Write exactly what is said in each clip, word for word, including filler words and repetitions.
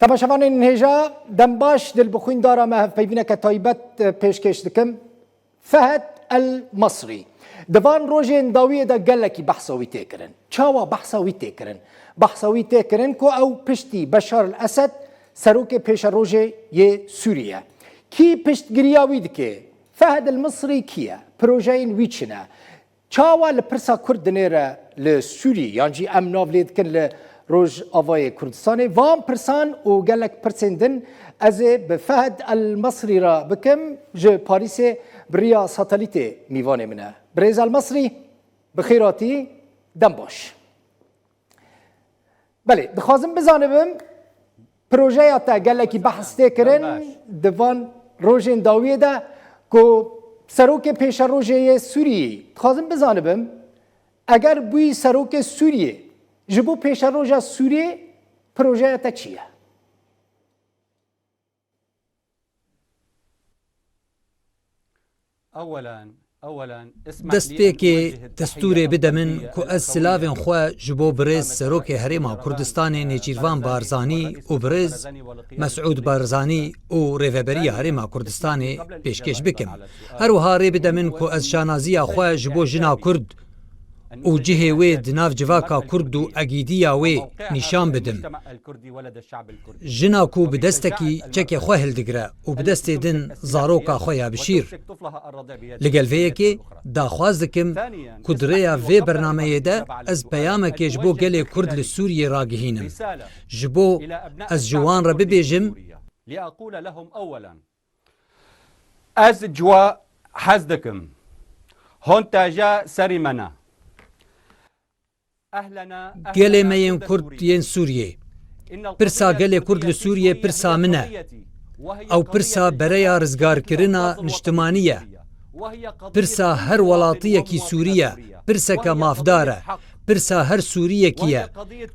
Temaşevanên hêja, dem baş, dil bi xwîndara me hevpeyvîneke taybet, e, pêşkêş dikim. Fehd El Masrî. Di van rojên dawiyê de gelekî behsa wî tê kirin. Çawa behsa wî tê kirin? Behsa wî tê kirin ku ew piştî Beşar El Esed, serokê pêşerojê yê Sûriyê ye. Kî piştgiriya wî dike? Fehd El Misrî kî ye? Projeyên wî çi ne? Çawa li pirsa Kurd dinêre li Sûrî, yan jî em nav lê dikin li Rojavayê Kurdistanê? Van pirsan û gelek pirsên din ez ê bi Fehd El Mesrî re bikim, ji Parîsê bi riya satelîtê mîvanê min e. Birêz El Mesrî, bi xêr hatî, dem baş. Belê, dixwazim bizanibim, projeya te gelekî behs tê kirin di van rojên dawiyê de ku serokê pêşerojê yê Sûriyê, dixwazim bizanibim, eger bûyî serokê Sûriyê, ji bo pêşeroja Sûriyê projeya te çi ye? Destpêkê destûrê bide min ku ez silavên xwe ji bo birêz Serokê Herêma Kurdistanê Nêçîrvan Barzanî û birêz Mesûd Barzanî û Rêveberiya Herêma Kurdistanê pêşkêş bikim. Her wiha rê bide min ku ez şanaziya xwe ji bo jina Kurd û cihê wê di nav civaka Kurd û egîdiya wê nîşan bidim. Jina ku bi destekî çekê xwe hildigire û bi destê din zaroka xwe ya bişîr. Li gel vê yekê daxwaz dikim ku di rêya vê bernameyê de ez peyamekê ji bo gelê Kurd li Sûriyê ragihînim. Ji bo ez ji wan re bibêjim, Ez ji we hez dikim. Hûn taja serî me ne. Gelê me yên Kurd yên Sûriyê. Pirsa gelê Kurd li Sûriyê pirsa min e. Ew pirsa bereya rizgarkirina niştimanî ye. Pirsa her welatiyekî Sûrî ye. Pirseke mafdar e. Pirsa her Sûriyekî ye.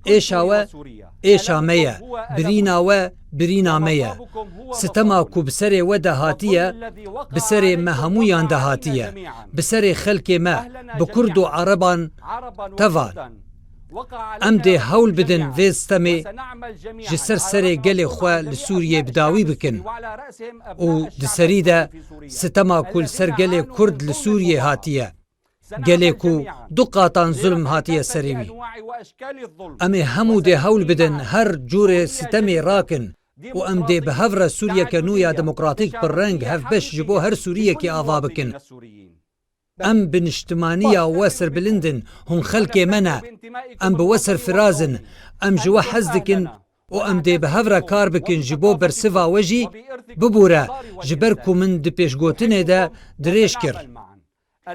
Êşa we êşa me ye. Birîna we birîna me ye. Sitema ku bi serê we de hatiye, bi serê me hemûyan de hatiye. Bi serê xelkê me, bi Kurd û Ereban tevan. Em dê hewl bidin vê sitemê ji ser serê gelê xwe li Sûriyê bi dawî bikin û di serî de sitema ku li ser gelê Kurd li Sûriyê hatiye. Gelê ku du qatan zulm hatiye serê wî. Em ê hemû dê hewl bidin her cûrê sitemê rakin û em dê bi hev re Sûriyeke nû ya demokratîk, pirreng, hevbeş ji bo her Sûriyekê ava bikin. Em bi niştimaniya we serbilind in, hûn xelkê me ne. Em bi we serfiraz in. Em ji we hez dikin û em dê bi hev re kar bikin ji bo bersiva we jî. Bibûre, ji ber ku min di pêşgotinê de dirêj kir.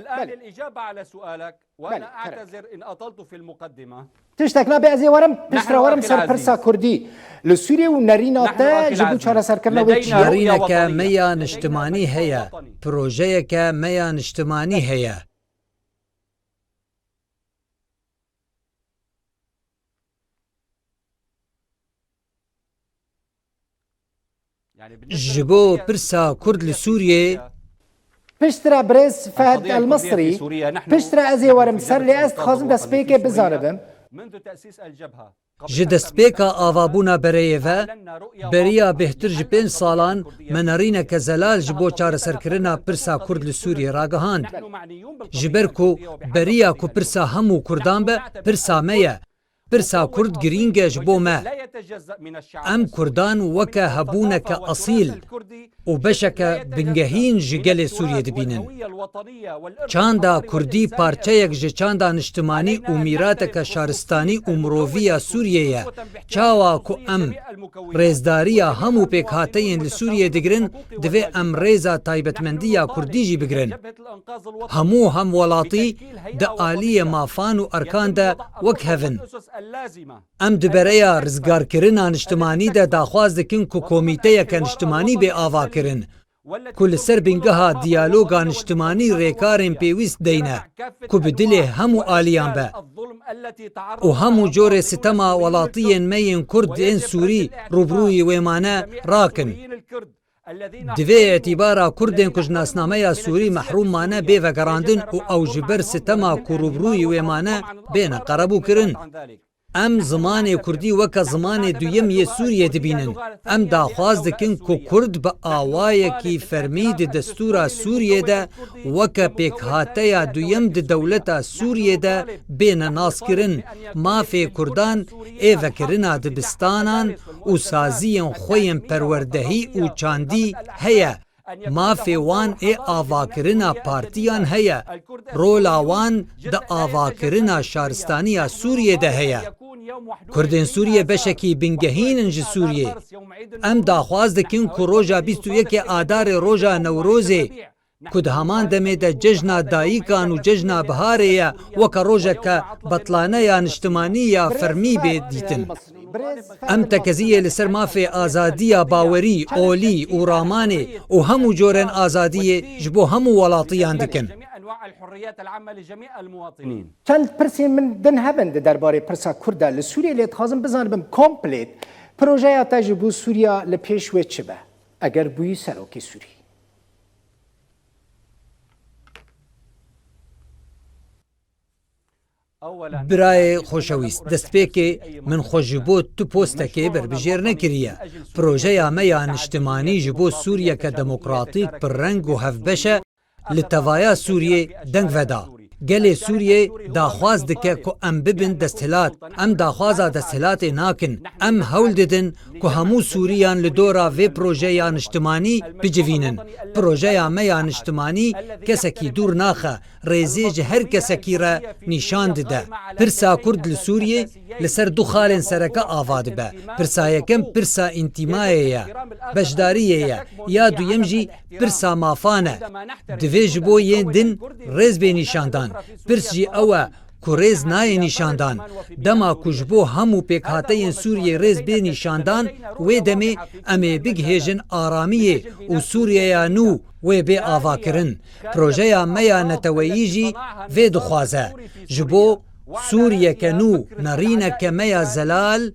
الآن للإجابة على سؤالك، وأنا أعتذر إن أطلت في المقدمة. Tiştek nabe, ez ê werim piştre werim ser pirsa kurdî. Li Sûriyê û nerîna te ji bo çareserkirina wê çi ye? Nerîneke me ya niştimanî heye, projeyeke me ya niştimanî heye. Ji bo pirsa Kurd li Sûriyê. Piştre birêz Fehd El Misrî, piştre ez ê werim ser, lê ez dixwazim destpêkê bizanibim. Ji destpêka avabûna bereyê ve, beriya bêhtir ji pênc salan me nerîneke zelal ji bo çareserkirina pirsa Kurd li Sûriyê ragihand. Ji ber ku beriya ku pirsa hemû Kurdan be, pirsa me ye. Pirsa Kurd girîng e ji bo me. Em Kurdan weke hebûneke esîl û beşeke bingehîn ji gelê Sûriyê dibînin. Çanda Kurdî parçeyek ji çanda niştimanî û mîrateke şaristanî û mirovî ya Sûriyê ye. Çawa ku em rêzdariya hemû pêkhateyên li Sûriyê digirin, divê em rêza taybetmendiya Kurdî jî bigirin. Hemû hemwelatî di aliyê mafan û erkan de wek hev in. Em di bereya rizgarkirina niştimanî de daxwaz dikin ku komîteyeke niştimanî bê avakirin, ku li ser bingeha diyaloga niştimanî rêkarên pêwîst deyne, ku bi dilê hemû aliyan be û hemû corê sitema welatiyên me yên Kurd ên Sûrî rûbirûyî wê mane rakin. Divê îtîbara Kurdên ku ji nasnameya Sûrî mehrûm mane bê vegerandin û ew ji ber sitema ku rûbirûyî wê mane bêne qerebûkirin. Em zimanê kurdî weke zimanê duyem yê Sûriyê dibînin. Em daxwaz dikin ku kurd bi awayekî fermî di destûra Sûriyê de weke pêkhateya duyem di dewleta Sûriyê de bêne naskirin. Mafê kurdan ê vekirina dibistanan û saziyên xwe yên perwerdehî û çandî heye. Mafê wan ê avakirina partiyan heye. Rola wan di avakirina şaristaniya Sûriyê de heye. Kurdên Sûriyê beşekî bingehîn in ji Sûriyê. Em daxwaz dikin ku roja bîst û yekê Adarê roja Newrozê, ku di heman demê de cejna dayikan û cejna biharê ye, weke rojeke betlane ya niştimanî ya fermî bê dîtin. Em tekeziyê li ser mafê azadiya bawerî, olî û ramanê û hemû corên azadiyê ji bo hemû welatiyan dikin. Çend pirsên min din hebin di derbarê pirsa Kurd de li Sûriyê, lê dixwazim bizanibim komplêt projeya te ji bo Sûriya li pêş wê çi be, eger bûyî serokê Sûrî? Birayê xoşewîst, destpêkê min xwe ji bo tu postekê berbijêr nekiriye. Projeya me ya niştimanî ji bo Sûriyeke demokratîk, pirreng û hevbeş e, li tevaya Sûriyê deng veda. Gelê Sûriyê daxwaz dike ku em bibin desthilat. Em daxwaza desthilatê nakin. Em hewl didin ku hemû Sûriyan li dora vê projeya niştimanî bicivînin. Projeya me ya niştimanî kesekî dûr naxe, rêzê ji her kesekî re nîşan dide. Pirsa Kurd li Sûriyê li ser du xalên sereke ava dibe. Pirsa yekem pirsa întîmayê ye, beşdariyê ye, ya duyem jî pirsa mafan e. Divê ji bo yên din rêz bê nîşandan. Pirs jî ew e ku rêz nayê nîşandan. Dema ku ji bo hemû pêkhateyên Sûriyê rêz bê nîşandan, wê demê em ê bigihêjin aramiyê û Sûriyeya nû wê bê avakirin. Projeya me ya neteweyî jî vê dixwaze. Ji bo Sûriyeke nû, nerîneke me ya zelal,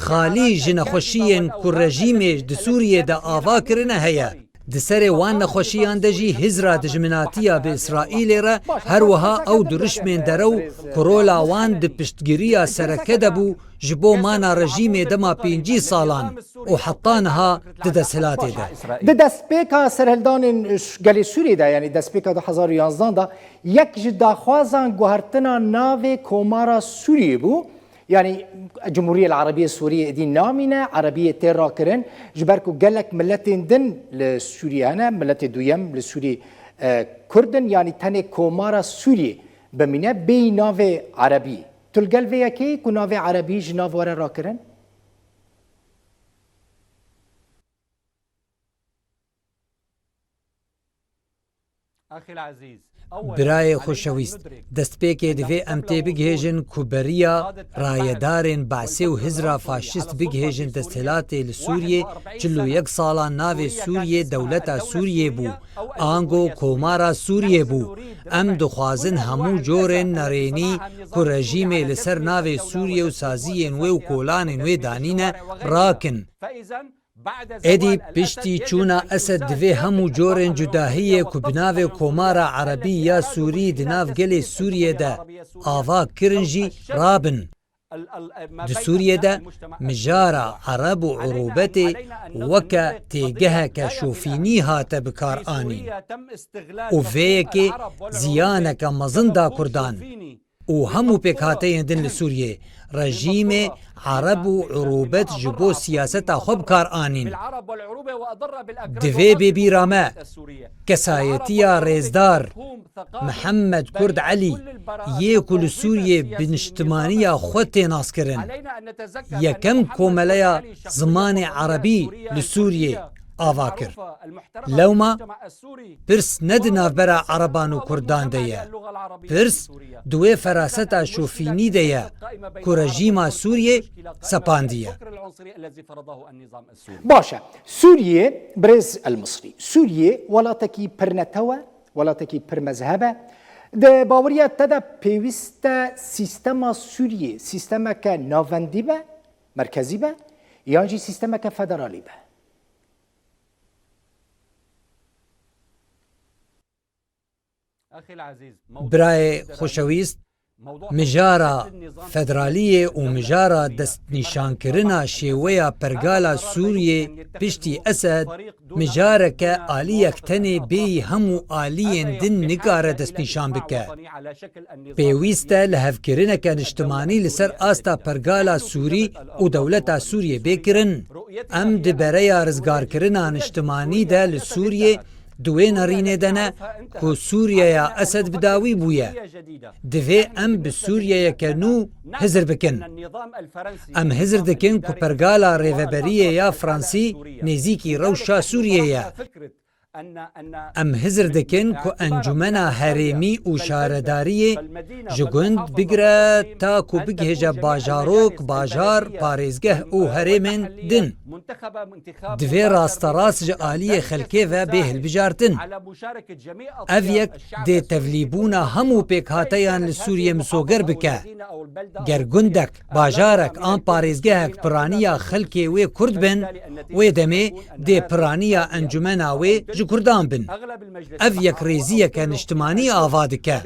xalî ji nexweşiyên ku rejîmê di Sûriyê de ava kirine heye. Di serê wan nexweşiyan de jî hizra dijminatiya bi Îsraîlê re, her wiha ew dirişmên derew ku rola wan di piştgiriya sereke de bû, ji bo mana rejîmê dema pêncî salan û heta niha di desthilatê de. Di destpêka serhildanên gelê Sûriyê de, yanî destpêka du hezar û yanzdan de, yek ji daxwazan guhertina navê Komara Sûriyê bû. Yanî Cumhuriyê Erebiyê Sûriyê êdî namîne, Erebiyê tê rakirin, ji ber ku gelek miletên din li Sûriyê hene, miletê duyem li Sûriyê e, Kurd in, yanî tenê Komara Sûriyê bimîne bêyî navê Erebî. Tu li gel vê yekê yî ku navê Erebî ji nav were rakirin? Birayê xoşewîst, destpêkê divê em tê bigihêjin ku beriya rayedarên Be'sê û hizra faşîst bigihêjin desthilatê li Sûriyê, çil û yek salan navê Sûriyê dewleta Sûriyê bû, ango Komara Sûriyê bû. Em dixwazin hemû corên nerênî ku rejîmê li ser navê Sûriyê û saziyên wê û kolanên wê danîne rakin. Êdî piştî çûna Esed divê hemû corên cudahiyê ku bi navê Komara Erebî ya Sûrî di nav gelê Sûriyê de ava kirin jî rabin. Di Sûriyê de mijara Ereb û Urûbetê weke têgeheke şofînî hate bikaranîn û vê yekê ziyaneke mezin da Kurdan û hemû pêkhateyên din li Sûriyê. Rejîmê Ereb û Urûbet ji bo siyaseta xwe bi kar anîn. Divê bê bîra me kesayetiya rêzdar Mihemed Kurd Elî yê ku li Sûriyê bi niştimaniya xwe tê naskirin, yekem komeleya zimanê erebî li Sûriyê ava kir. Lewma pirs ne di navbera Ereban û Kurdan de ye. Pirs di wê feraseta şofînî de ye ku rejîma Sûriyê sepandiye. Baş e. Sûriyê, birêz El Misrî. Sûriyê welatekî pirnetew e, welatekî pirmezheb e. Di baweriya te de pêwîst e sîstema Sûriyê sîstemeke navendî be, merkezî be, yan jî sîstemeke federalî be? Birayê xoşewîst, Mijara federaliyê û mijara destnîşankirina şêweya pergala Sûriyê piştî Esed mijareke aliyek tenê bêyî hemû aliyên din nikare destnîşan bike. Pêwîst e lihevkirineke niştimanî li ser asta pergala Sûrî û dewleta Sûriyê bê kirin. Em di bereya rizgarkirina niştimanî de li Sûriyê di wê nerînê de ne ku Sûriyeya Esed bi dawî bûye. Divê em bi Sûriyeyeke nû hizir bikin. Em hizir dikin ku pergala rêveberiyê ya Fransî nêzîkî rewşa Sûriyê ye. Em hizir dikin ku encûmena herêmî û şaredariyê ji gund bigire ta ku bigihêje bajarok, bajar, parêzgeh û herêmên din. Divê rasterast ji aliyê xelkê ve bê hilbijartin. Ev yek dê tevlîbûna hemû pêkhateyan li Sûriyê misoger bike. Ger gundek, bajarek an parêzgehek piraniya xelkê wê Kurd bin, wê demê dê piraniya encûmena wê ji Kurdan bin. Ev yekrêziyeke niştimanî ava dike.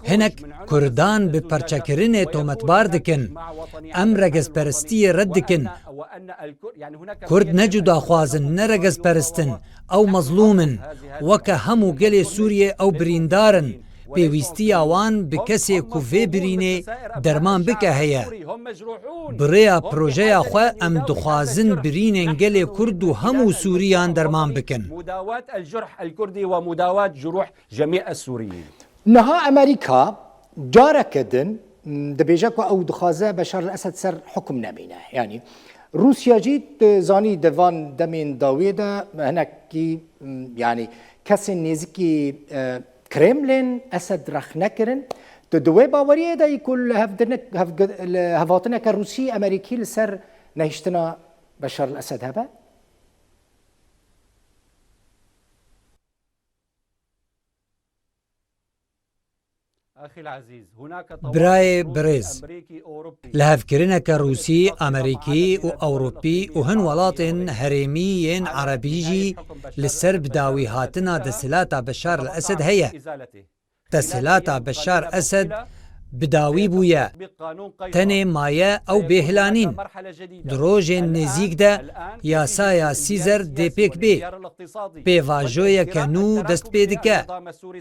Hinek Kurdan bi perçekirinê tometbar dikin. Em regezperistiyê red dikin. Kurd ne cudaxwaz in, ne regezperist in. Ew mezlûm in. Weke hemû gelê Sûriyê ew birîndar in. Pêwîstiya wan bi kesê ku vê birînê derman bike heye. Bi rêya projeya xwe em dixwazin birînên gelê Kurd û hemû Sûriyan derman bikin. Niha Amerîka careke din, m, dibêje ku ew dixwaze Beşar el-Esed ser hukum nemîne. Yanî Rûsya jî, tu zanî, di van demên dawiyê de hinekî, m, yanî kesên nêzikî, e, Kremlin Esed rexne kirin. Tu di wê baweriyê de yî ku li hevdinik-, hevgi-, li hevhatineke Rûsî Amerîkî li ser nehiştina Beşar el-Esed hebe? Birayê birêz, lihevkirineke Rûsî, Amerîkî û Ewropî û hin welatên herêmî yên Erebî jî li ser bi dawî hatina desthilata Beşar el Esed heye. Desthilata Beşar Esed bi dawî bûye. Tenê maye ew bê hilanîn. Di rojên nêzîk de yasaya Sîzer dê pêk bê. Pêvajoyeke nû dest pê dike.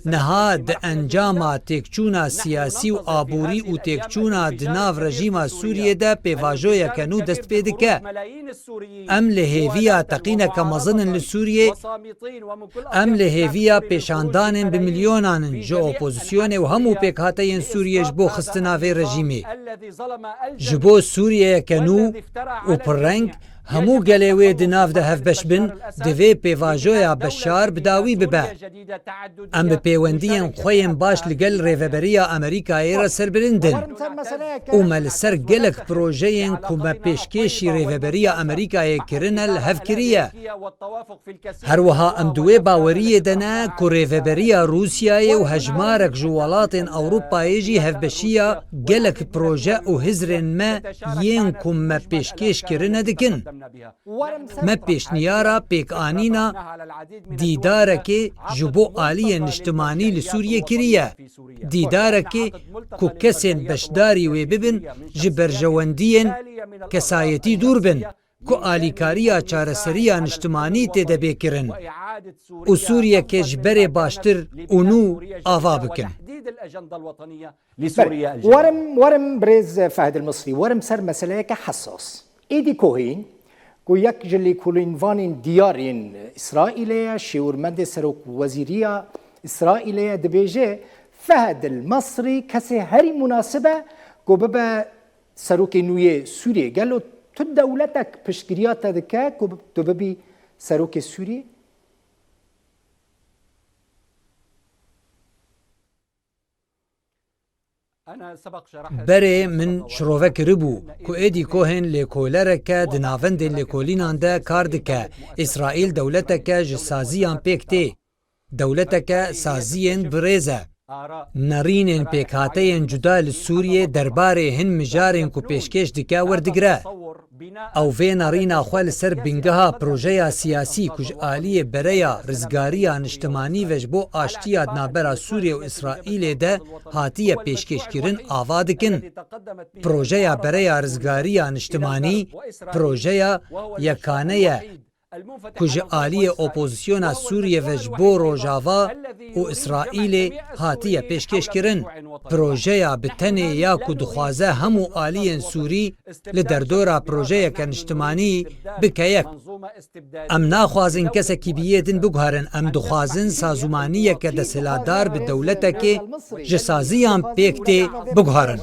Niha di encama têkçûna siyasî û aborî û têkçûna di nav rejîma Sûriyê de pêvajoyeke nû dest pê dike. Em li hêviya teqîneke mezin in li Sûriyê. Em li hêviya pêşandanên bi milyonan in ji opozisyonê û hemû pêkhateyên Sûriyê ji bo xistina vê rejîmê. Ji bo Sûriyeyeke nû û pirreng, hemû gelê wê di nav de hevbeş bin, divê pêvajoya Beşar bi dawî bibe. Em bi pêwendiyên xwe yên baş li gel Rêveberiya Amerîkayê re serbilind in û me li ser gelek projeyên ku me pêşkêşî Rêveberiya Amerîkayê kirine li hev kiriye. Her wiha em di wê baweriyê de ne ku Rêveberiya Rûsyayê û hejmarek ji welatên Ewropayê jî hevbeşiya gelek proje û hizrên me yên ku me pêşkêş kirine dikin. Me pêşniyara pêkanîna dîdarekê ji bo aliyên niştimanî li Sûriyê kiriye. Dîdarekê ku kesên beşdarî wê bibin ji berjewendiyên kesayetî dûr bin, ku alîkariya çareseriya niştimanî tê de bê kirin û Sûriyeke ji berê baştir û nû ava bikin. Werim, werim birêz Fehd el Misrî, werim ser meseleyeke hesas. Êdî Kohîn, ku yek ji lêkolînvanên diyar yên Îsraîlê ye, şêwirmendê serokwezîriya Îsraîlê ye, dibêje, Fehd el Misrî kesê herî munasib e ku bibe serokê nû yê Sûriyê. Gelo tu dewletek piştgiriya te dike ku tu bibî serokê Sûriyê? Berê min şirove kiribû ku Êdî Kohên lêkolereke di navendên lêkolînan de kar dike. Îsraîl dewleteke ji saziyan pêk tê. Dewleteke saziyên birêz e. Nerînên pêkhateyên cuda li Sûriyê derbarê hin mijarên ku pêşkêş dike werdigire. Ew vê nerîna xwe li ser bingeha projeya siyasî ku ji aliyê bereya rizgariya niştimanî ve ji bo aştiya di navbera Sûriyê û Îsraîlê de hatiye pêşkêşkirin ava dikin. Projeya bereya rizgariya niştimanî projeya yekane ye ku ji aliyê opozisyona Sûriyê ve ji bo Rojava û Îsraîlê hatiye pêşkêşkirin. Projeya bi tenê ya ku dixwaze hemû aliyên Sûrî li derdora projeyeke niştimanî bike yek. Em naxwazin kesekî bi yê din biguherin, em dixwazin sazûmaniyeke desthilatdar bi dewletekê ji saziyan pêk tê biguherin.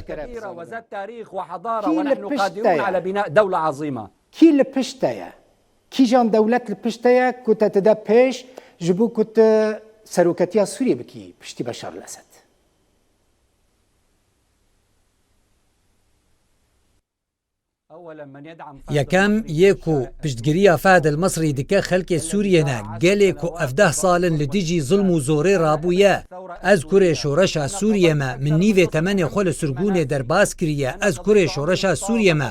Kî li pişt te ye? Kî li pişt te ye? Kîjan dewlet li pişt te ye ku te dide pêş ji bo ku tu seroketiya Sûriyê bikî piştî Beşar el-Esed? Yekem, yê ku piştgiriya Fehd el-Misrî dike xelkê Sûriyê ne, gelê ku ev deh sal in li dijî zilm û zorê rabûye. Ez kurê şoreşa Sûriyê me, min nîvê temenê xwe li sirgûnê derbas kiriye, ez kurê şoreşa Sûriyê me.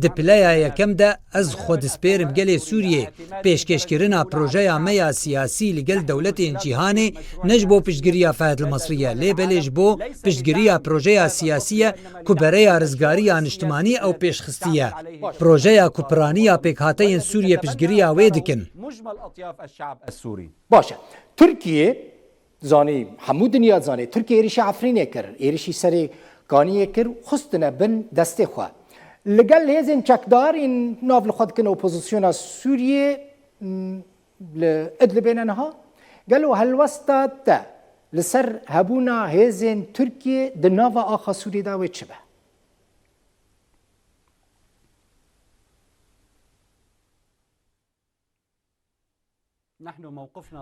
Di pileya yekem de ez xwe dispêrim gelê Sûriyê. Pêşkêşkirina projeya me ya siyasî li gel dewletên cîhanê ne ji bo piştgiriya Fehd el-Misrî ye, lê belê ji bo piştgiriya projeya siyasî ye ku bereya rizgariya niştimanî ew pêş xistiye. Projeya ku piraniya pêkhateyên Sûriyê piştgiriya wê dikin. Baş e. Tirkiye, zanî, hemû dinya dizane, Tirkiye êrişî Efrînê kir, êrişî Serê Kaniyê kir, xistine bin destê xwe. Li gel hêzên çekdar ên nav li xwe dikin opozisyona Sûriyê, m, li Idlibê ne niha. Gelo helwesta te li ser hebûna hêzên Tirkiye di nava axa Sûriyê de wê çi be?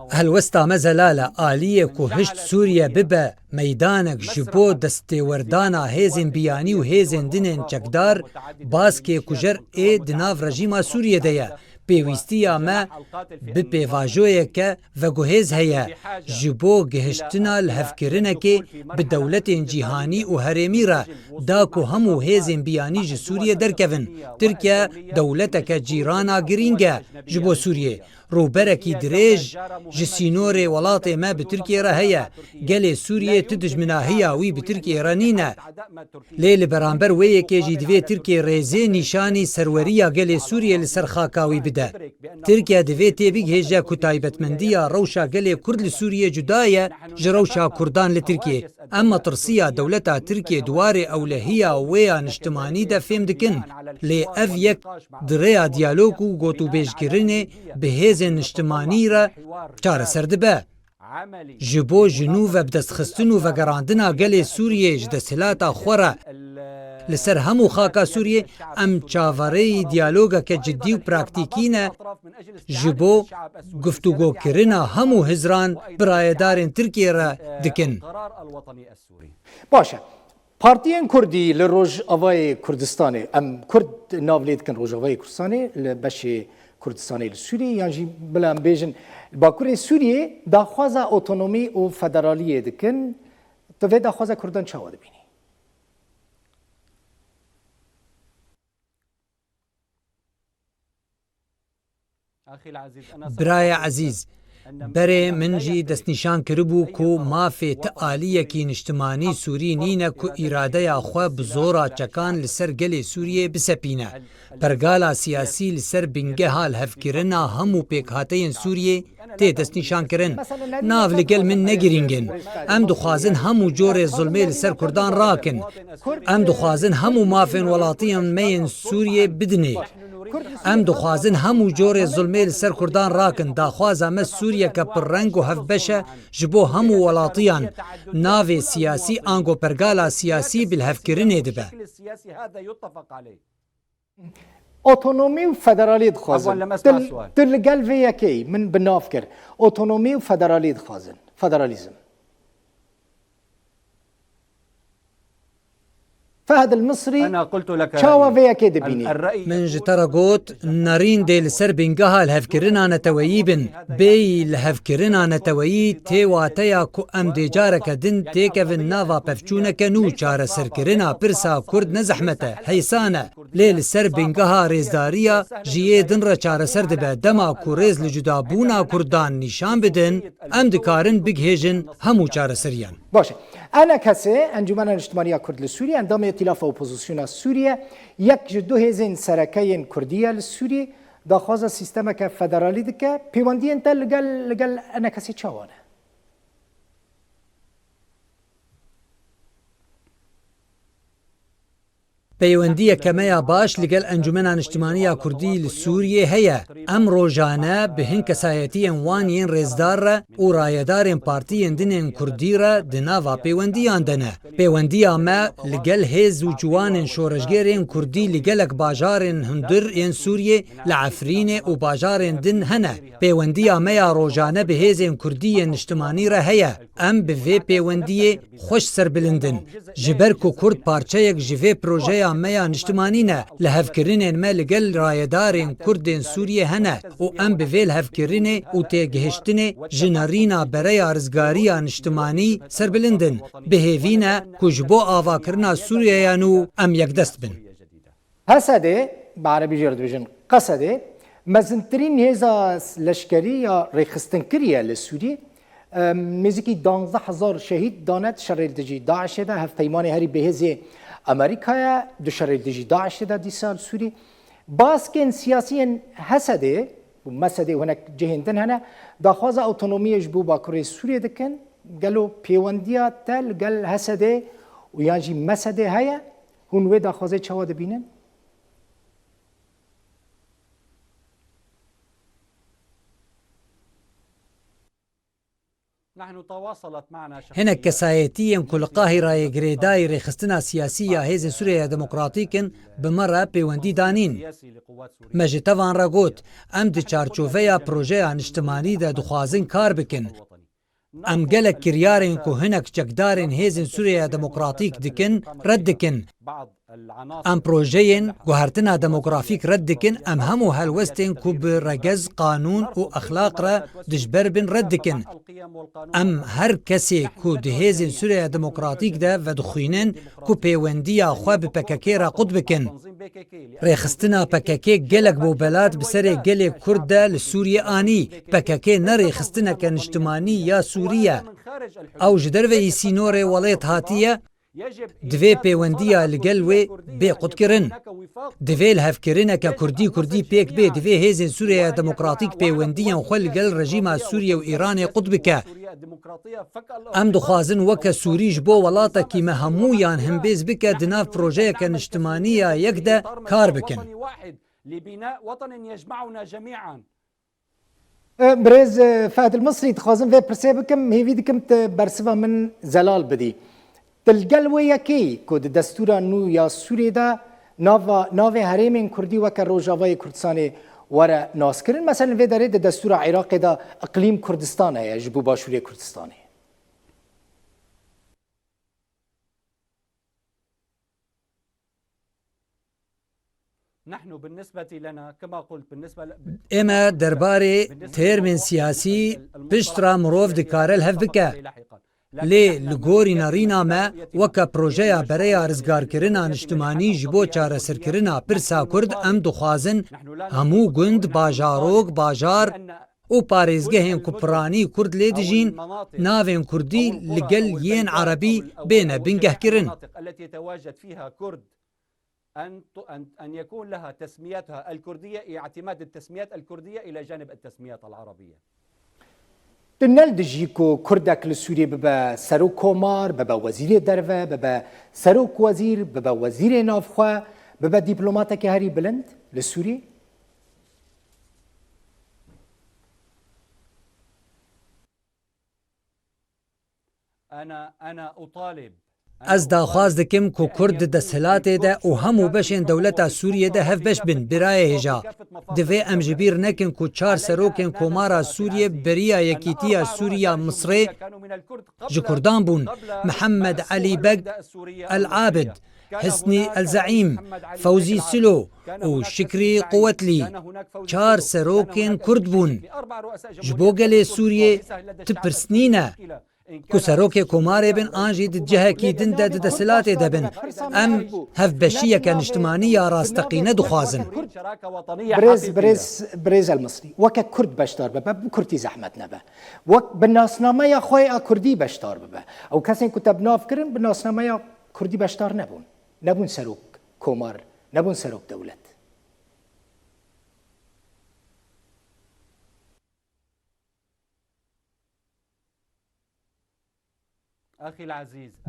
Helwesta me zelal e, aliyê ku hişt Sûriye bibe meydanek ji bo destêwerdana hêzên biyanî û hêzên din ên çekdar, baskê kujer ê di nav rejîma Sûriyê de ye. Pêwîstiya me bi pêvajoyeke veguhêz heye ji bo gihiştina lihevkirinekê bi dewletên cîhanî û herêmî re, da ku hemû hêzên biyanî ji Sûriyê derkevin. Tirkiye dewleteke cîrana girîng e ji bo Sûriyê. Rûberekî dirêj ji sînorê welatê me bi Tirkiyê re heye. Gelê Sûriyê tu dijminahiya wî bi Tirkiyê re nîne. Lê li beramber wê yekê jî divê Tirkiye rêzê nîşanî serweriya gelê Sûriyê li ser xaka wî bide. Tirkiye divê têbigihêje ku taybetmendiya rewşa gelê Kurd li Sûriyê cuda ye ji rewşa Kurdan li Tirkiyê. Em metirsiya dewleta Tirkiyê di warê ewlehiya wê ya niştimanî de fêm dikin. Lê ev yek di rêya diyalog û gotûbêjkirinê bi hêzên niştimanî re çareser dibe. Ji bo ji nû ve bidestxistin û vegerandina gelê Sûriyê ji desthilata xwe re li ser hemû xaka Sûriyê, em çaverêyî diyalogeke cidî û praktîkî ne ji bo guftûgokirina hemû hizran bi rayedarên Tirkiyê re dikin. Baş e. Partiyên Kurdî li Rojavayê Kurdistanê, em Kurd nav lê dikin Rojavayê Kurdistanê, li beşê Kurdistanê li Sûriyê, yan jî bila em bêjin li Bakurê Sûriyê daxwaza otonomî û federaliyê dikin. Tu vê daxwaza Kurdan çawa dibînî? Birayê ezîz, berê min jî destnîşan kiribû ku mafê ti aliyekî niştimanî Sûrî nîne ku îradeya xwe bi zora çekan li ser gelê Sûriyê bisepîne. Pergala siyasî li ser bingeha lihevkirina hemû pêkhateyên Sûriyê tê destnîşankirin. Nav li gel min ne girîng in. Em dixwazin hemû corê zilmê li ser Kurdan rakin. Em dixwazin hemû mafên welatiyên me yên Sûriyê bidinê. Em dixwazin hemû corê zilmê li ser Kurdan rakin. Daxwaza me Sûriyeke pirreng û hevbeş e ji bo hemû welatiyan. Navê siyasî ango pergala siyasî bi lihevkirinê dibe. Otonomî û federalî dixwazin. Tu li gel vê yekê yî, min bi nav kir. Otonomî û federalî dixwazin. Federalîzm. Fehd el Misrî, çawa vê yekê dibînî? Min ji te re got, nerîn dê li ser bingeha lihevkirina neteweyî bin. Bêyî lihevkirina neteweyî tê wateya ku em dê careke din têkevin nava pevçûneke nû. Çareserkirina pirsa Kurd ne zehmet e, heysan e. Lê li ser bingeha rêzdariya ji yê din re çareser dibe. Dema ku rêz li cudabûna Kurdan nîşan bidin, em dikarin bigihêjin hemû çareseriyan. Baş e. ENKSê, Encûmena Niştimanî ya Kurd li Sûriyê, endamê Îtîlafa Opozisyona Sûriyê, yek ji du hêzên sereke yên Kurdî ye li Sûriyê, daxwaza sîstemeke federalî dike. Pêwendiyên te li gel, li gel ENKSê çawa ne? Peywendiyeke me ya baş li gel Encûmena Niştimanî ya Kurdî li Sûriyê heye. Em rojane bi hin kesayetiyên wan yên rêzdar re û rayedarên partiyên din ên Kurdî re di nava pêwendiyan de ne. Pêwendiya me li gel hêz û ciwanên şoreşgerên Kurdî li gelek bajarên hundir yên Sûriyê, li Efrînê û bajarên din hene. Pêwendiya me ya rojane bi hêzên Kurdî yên niştimanî re heye. Em bi vê pêwendiyê xweş serbilind in. Ji ber ku Kurd parçeyek ji vê projeya me ya niştimanî ne, lihevkirinên me li gel rayedarên Kurd ên Sûriyê hene û em bi vê lihevkirinê û têgihiştinê ji nerîna bereya rizgariya niştimanî serbilind in. Bi hêvî ne ku ji bo avakirina Sûriyeya nû em yekdest bin. Hesedê, bi erebî jê re dibêjin Qesedê, mezintirîn hêza leşkerî ya rêxistinkirî ye li Sûriyê. Em, nêzîkî duwazdeh hezar şehîd dane di şerê li dijî DAIŞê de, hevpeymanê herî bihêzê Amerîka ye di şerê li dijî DAIŞê de dîsa li Sûriyê. Baskên siyasî yên Hesedê û Mesedê û hinek cihên din hene, daxwaza otonomiyê ji bo Bakurê Sûriyê dikin. Gelo pêwendiya te li gel Hesedê û yan jî Mesedê heye? Hûn wê daxwazê çawa dibînin? Hinek kesayetiyên ku li Qahireyê girêdayî rêxistina siyasî ya Hêzên Sûriyeya Demokratîk in, bi me re pêwendî danîn. Me ji tevan re got, em di çarçoveya projeya niştimanî de dixwazin kar bikin. Em gelek kiryarên ku hinek çekdarên Hêzên Sûriyeya Demokratîk dikin, red dikin. Em projeyên guhertina demografîk red dikin, em hemû helwestên ku bi regez, qanûn û exlaq re dijber bin red dikin. Em her kesê ku di Hêzên Sûriyeya Demokratîk de vedixwînin ku pêwendiya xwe bi P K K re qut bikin. Rêxistina P K K gelek bobelat bi serê gelê Kurd de li Sûriyê anî. P K K ne rêxistineke niştimanî ya Sûrî ye. Ew ji derveyî sînorê welêt hatiye. Divê pêwendiya li gel wê bê qutkirin. Divê lihevkirineke Kurdî-Kurdî pêk bê. Divê Hêzên Sûriyeya Demokratîk pêwendiyên xwe li gel rejîma Sûriye û Îranê qut bike. Em dixwazin weke Sûrî ji bo welatekî me hemûyan himbêz bike, di nav projeyeke niştimanî ya yek de kar bikin. E, birêz, e, Fehd el Misrî, dixwazim vê pirsê bikim, hêvî dikim tu bersiva min zelal bidî. Tu li gel wê yekê ku di destûra nû ya Sûriyê de nava, navê herêmên Kurdî weke Rojavayê Kurdistanê were naskirin. Meselen, vê derê di destûra Iraqê de Iqlîm Kurdistan heye ji bo Başûrê Kurdistanê. Ê me derbarê termên siyasî pişt re mirov dikare li hev bike. Lê li gorî nerîna me, weke projeya bereya rizgarkirina niştimanî ji bo çareserkirina pirsa Kurd, em dixwazin hemû gund, bajarok, bajar û parêzgehên ku piranî Kurd lê dijîn, navên Kurdî li gel yên Erebî bêne bingehkirin. أن ت-، أن، أن يكون لها تسميتها الكردية، اعتماد التسميات الكردية إلى جانب التسميات العربية. Tu ne li dijî ku Kurdek li Sûriyê bibe serok komar, bibe wezîrê derve, bibe serok wezîr, bibe wezîrê navxwe, bibe dîplomatekî herî bilind li Sûriyê? Ez daxwaz dikim ku Kurd di desthilatê de û hemû beşên dewleta Sûriyê de hevbeş bin, birayê hêja. Divê em ji bîr nekin ku çar serokên Komara Sûriyê beriya Yekîtiya Sûriya Misrê ji Kurdan bûn, Mihemed Elî Beg El Abid, Hisnî El Zeîm, Fewzî Silo û Şikrî Quwetlî çar serokên Kurd bûn. Ji bo gelê Sûriyê ti pirs nîne. Ku serokê komarê bin an jî di cihekî din de di desthilatê de bin. Em hevbeşiyeke niştimanî ya rasteqîne dixwazin. Birêz, birêz, birêz El Misrî, weke Kurd beşdar bibe, bi Kurdî zehmet nebe. Wek bi nasnameya xwe ya Kurdî beşdar bibe. Ew kesên ku te bi nav kirin, bi nasnameya Kurdî beşdar nebûn. Nebûn serok komar, nebûn serok dewlet.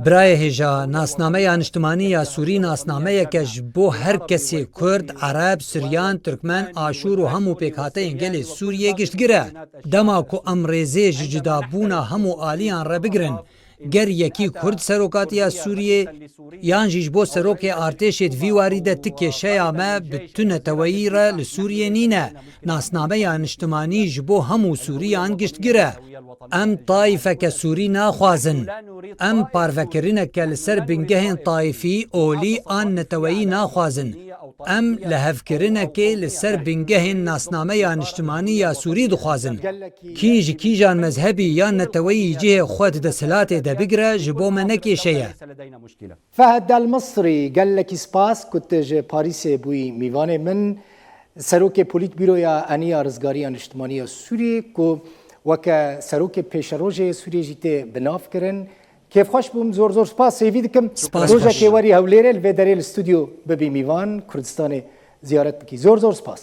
Birayê hêja, nasnameya niştimanî ya Sûrî nasnameyeke ji bo her kesê Kurd, Ereb, Siryan, Tirkmen, Aşûr û hemû pêkhateyên gelê Sûriyê giştgir e. Dema ku em rêzê ji cudabûna hemû aliyan re bigirin, ger yekî Kurd serokatiya Sûriyê yan jî ji bo serokê artêşê di vî warî de ti kêşeya me bi tu neteweyî re li Sûriyê nîne. Nasnameya niştimanî ji bo hemû Sûriyan giştgir e. Em tayîfeke Sûrî naxwazin. Em parvekirineke li ser bingehên tayîfî, olî an neteweyî naxwazin. Em lihevkirinekê li ser bingehên nasnameya niştimanî ya Sûrî dixwazin. Kî ji kîjan mezhebî yan neteweyî cihê xwe di desthilatê de bigire, ji bo me ne kêşe ye. Fehd El Misrî, gelekî spas ku tu ji Parîsê bûyî mîvanê min. Serokê Polîtbîroya Eniya Rizgariya Niştimanî ya Sûriyê ku weke serokê pêşerojê Sûriyê jî tê bi nav kirin. Kêfxweş bûm, zor zor spas. Hêvî dikim Spas xweş. Rojekê werî Hewlêrê li vê derê li stûdyo bibî mîvan, Kurdistanê ziyaret bikî. Zor zor spas.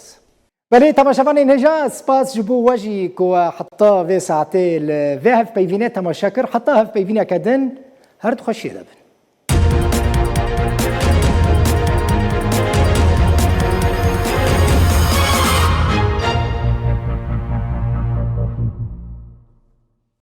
Belê temaşevanên hêja, spas ji bo we jî ku we heta vê saetê li vê hevpeyvînê temaşe kir. Heta hevpeyvîneke din, her di xweşiyê de bin.